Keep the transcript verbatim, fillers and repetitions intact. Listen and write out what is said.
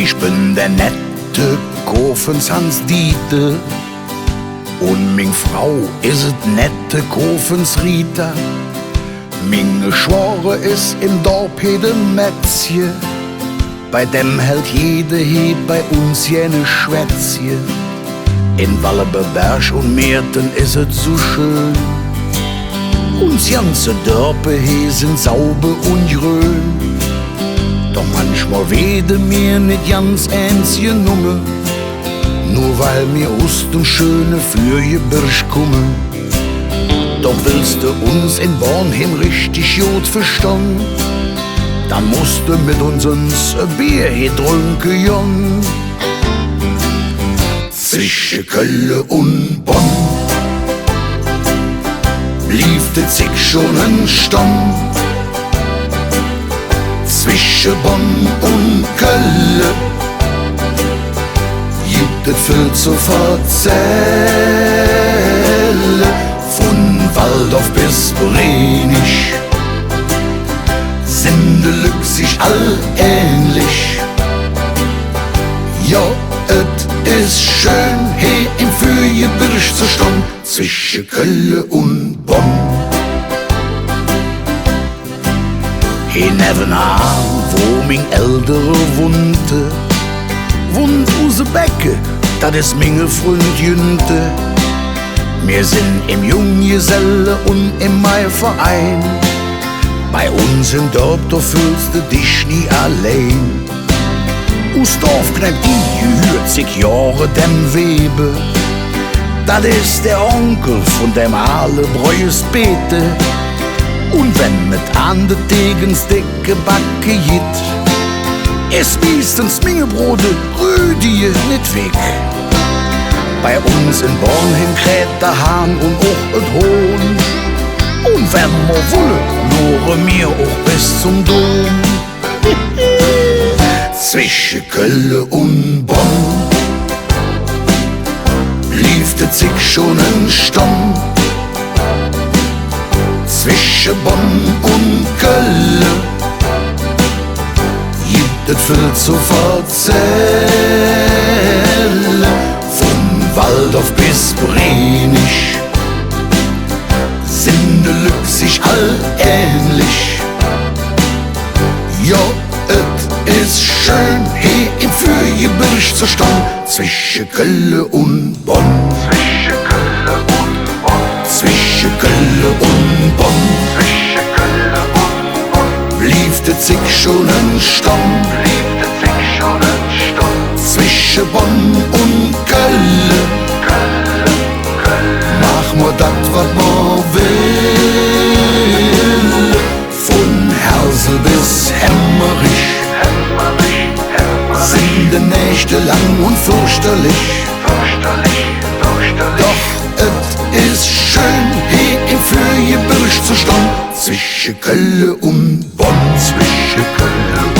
Ich ben der nette Kofens Hans-Dieter un ming Frau es et nette Kofens Rita. Minge Schwoger es em Dorp he de Mätzje, bei däm häld jeder he bei uns gään e Schwätzje. En Wallenberg un Merten es et su schön. Uns ganze Dörper he sin sauber un grön. Doch manchmol wääde mir nit ganz ääns genomme, nor weil mir us dem schöne Vürgebirg kumme. Doch wells de uns en Bornheim richtig god verstonn, dann muss de met uns ens e Bier he drünke gonn. Zwische Kölle un Bonn bliev de Zigg schon en Stonn. Zwische Bonn un Kölle gitt et vill ze verzälle. Vun Walldorf bes Brennich sin de Lück sich all ähnlich. Jo, et es schön, he em Vürgebirg ze stonn, zwische Kölle un Bonn. He nevvenaan, wo ming Eldere wunnte, wunnt use Bäcke, dat es minge Fründ Günte. Mir sin em Junggeselle un em Maiverein, bei uns em Dörp, do föhls de dich nie allein. Us Dorfkneip, die gehürt zick Johre dem Weber. Dat es der Onkel vun dem ale Bräuers Peter. Un wenn et an de Tegens decke Backe gitt, es miestens minge Broder Rüdi nit wigg. Bei uns en Bornheim kräht der Hahn un och et Hohn. Un wenn mer wolle, luure mir och bes zom Dom. Zwische Kölle un Bonn bliev de Zigg schon en Stonn. Zwische Bonn un Kölle gitt et vill ze verzälle. Vun Walldorf bes Brennich sin de Lück sich all ähnlich. Jo, et es schön, he em Vürgebirg ze stonn, zwische Kölle un Bonn. Zwische Kölle un Bonn bliev de Zigg schon en Stonn. Zwische Bonn un Kölle maach mer dat, wat mer well. Vun Hersel bes Hemmerich sin de Nächte lang un förchterlich. Doch et es schön, he em Vürgebirg ze stonn, zwische Kölle un Bonn. Zwische Kölle